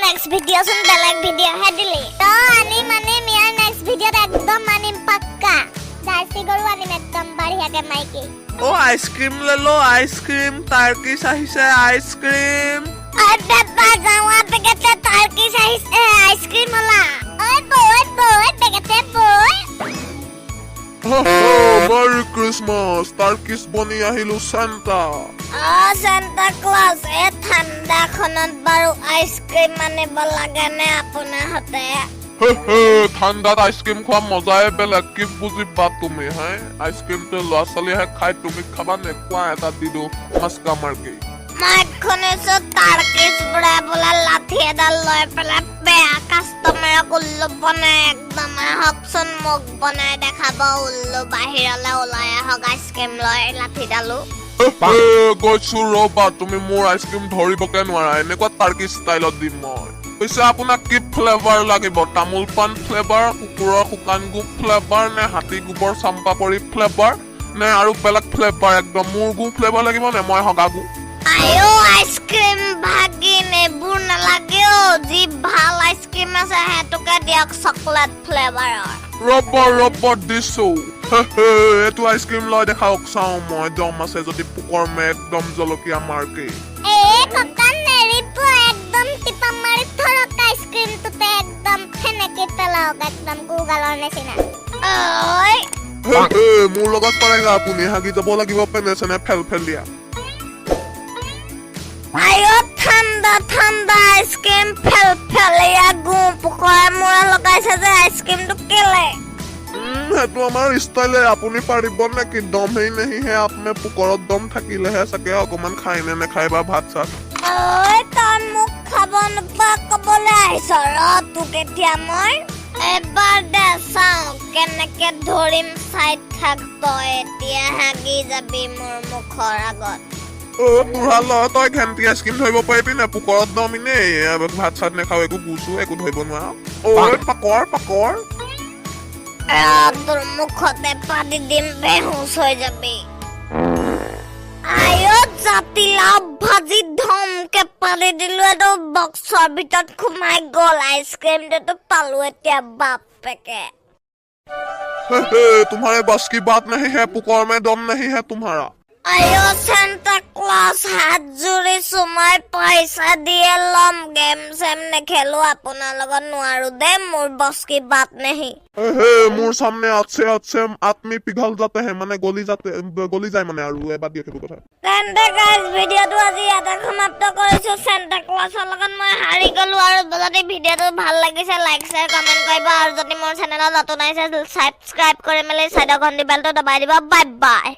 Next ভিডিঅ'চোন বেলেগ ভিডিঅ'হে দিলি। তই আনিম, আনিম, ইয়াৰ নেক্সট ভিডিঅ'ত একদম আনিম পাক্কা। জাৰ্চি গৰু আনিম একদম বঢ়িয়াকে মাইকী। অ আইচক্ৰীম ললো, আইচক্ৰীম, টাৰ্কিছ আহিছে আইচক্ৰীম। ঐ বেবা, যাওঁৱা পেকেটে টাৰ্কিছ আহিছে, আইচক্ৰীম হলা। ঐ বৈ, বৈ, পেকেটে বৈ। মেৰী খ্ৰীষ্টমাছ, টাৰ্কিছ বনি আহিলো চেণ্টা। অ চেণ্টা ক্লজ, এই ঠাণ্ডাখনত বাৰু আইচক্ৰীম আনিব লাগেনে আপোনাৰহঁতে? ঠাণ্ডাত আইচক্ৰীম খোৱা মজাই বেলেগ, কি বুজিবা তুমি হে? আইচক্ৰীমটো ল'ৰা ছোৱালীহে খাই, তুমি খাবা নে? কোৱা, এটা দি দিওঁ মস্কা মাৰ্কি। মই শুনিছো টাৰ্কিছ বোৰে বোলে লাঠি এডাল লৈ পেলাই বেয়া কাষ্টমাৰক উল্লু বনাই একদম। আহকচোন, মোক বনাই দেখাব উল্লু। বাহিৰলৈ ওলাই আহক আইচক্ৰীম লৈ লাঠিডালো। গৈছো ৰ'বা, তুমি মোৰ আইচক্ৰীম ধৰিবকে নোৱাৰা, এনেকুৱা টাৰ্কিছ ষ্টাইলত দিম মই। পিছে আপোনাক কি ফ্লেভাৰ লাগিব? তামোল পাণ ফ্লেভাৰ, কুকুৰৰ শুকান গোপ ফ্লেভাৰ নে হাতী গোবৰ চাম্পাপৰি ফ্লেভাৰ নে আৰু বেলেগ ফ্লেভাৰ? একদম মোৰ গু ফ্লেভাৰ লাগিব নে মই হগা গু? আইঅ আইচক্ৰীম ভাগিন, এইবোৰ নালাগে অ'। যি ভাল আইচক্ৰীম আছে সেইটোকে দিয়ক, চকলেট ফ্লেভাৰৰ। ৰ'ব ৰ'ব, দিছো। এইটো আইচক্ৰীম লৈ দেখাওক চাওঁ মই দম আছে যদি, পোকৰ মে একদম জলকীয়া মাৰ্কি। এই ককা, নেৰিব, একদম টিপা মাৰি ধৰক আইচক্ৰীমটোতে, একদম ফেনেকি পেলাওক একদম গুগালৰ নিচিনা। ঐ। মোৰ লগত পাৰেগা আপুনি, হাগি যাব লাগিব পেনে চেনে ফেল ফেলিয়া। আইঅ ঠাণ্ডা ঠাণ্ডা আইচক্ৰীম ফেল ফেলিয়া গু পোকৰে মূৰে লগাইছে যে আইচক্ৰীমটো কেলে? সেইটো আমাৰ ষ্টাইলে, আপুনি পাৰিব নেকি? दम ही नहीं है आप में। পোকৰত দম থাকিলেহে চাগে অকমান খাই নে নেখাই বা ভাত চাত। ঐ, তই মোক খাব নোপোৱা কবলৈ আহিছ? ৰ তোক এতিয়া মই এবাৰ দে চাওঁ কেনেকে ধৰিম, চাই থাক। তই এতিয়া হাগি যাবি মোৰ মুখৰ আগত। অ বুঢ়া ল, তই ঘেণ্টি আইচক্ৰীম ধৰিব পাৰিবি নে? পোকৰত দম এনেই, ভাত চাত নেখাও, একো গুচো একো ধৰিব নোৱাৰ। ঐ পাকৰ পাকৰ। ৰ, তোৰ মুখতে পাতি দিম, বেহুচ হৈ যাবি। আয়ত জাতিলাও ভাজি ধমকে পাতি দিলো, এইটো বক্সৰ ভিতৰত সোমাই গ'ল। আইচক্ৰীমটোতো পালো এতিয়া বাপেকে। तुम्हारे बस की बात नहीं है, पुकार में दम नहीं है तुम्हारा। আয় চেণ্টা ক্লজ, হাত জুৰিছো মই, পইচা দিয়ে ল'ম, গেম চেম নেখেলো আপোনাৰ লগত, নোৱাৰো দেই, মোৰ बस की बात नहीं। हे, মোৰ सामने अच्छे अच्छे आदमी पिघल जाते हैं, মানে গলি जाते, গলি যায় মানে আৰু এবাৰ দিয়ে সেইবোৰ কথা। তেন্তে গাইজ, ভিডিঅ'টো আজি ইয়াতে সমাপ্ত কৰিছো। চেণ্টা ক্লজৰ লগত মই হাৰি গলো। আৰু যদি ভিডিঅ'টো ভাল লাগিছে, লাইক, শ্বেয়াৰ, কমেণ্ট কৰিব আৰু যদি মোৰ চেনেলত নতুন আহিছে, ছাবস্ক্ৰাইব কৰি মেলি চাইডৰ ঘণ্টি বেলটো দবাই দিব। Bye bye.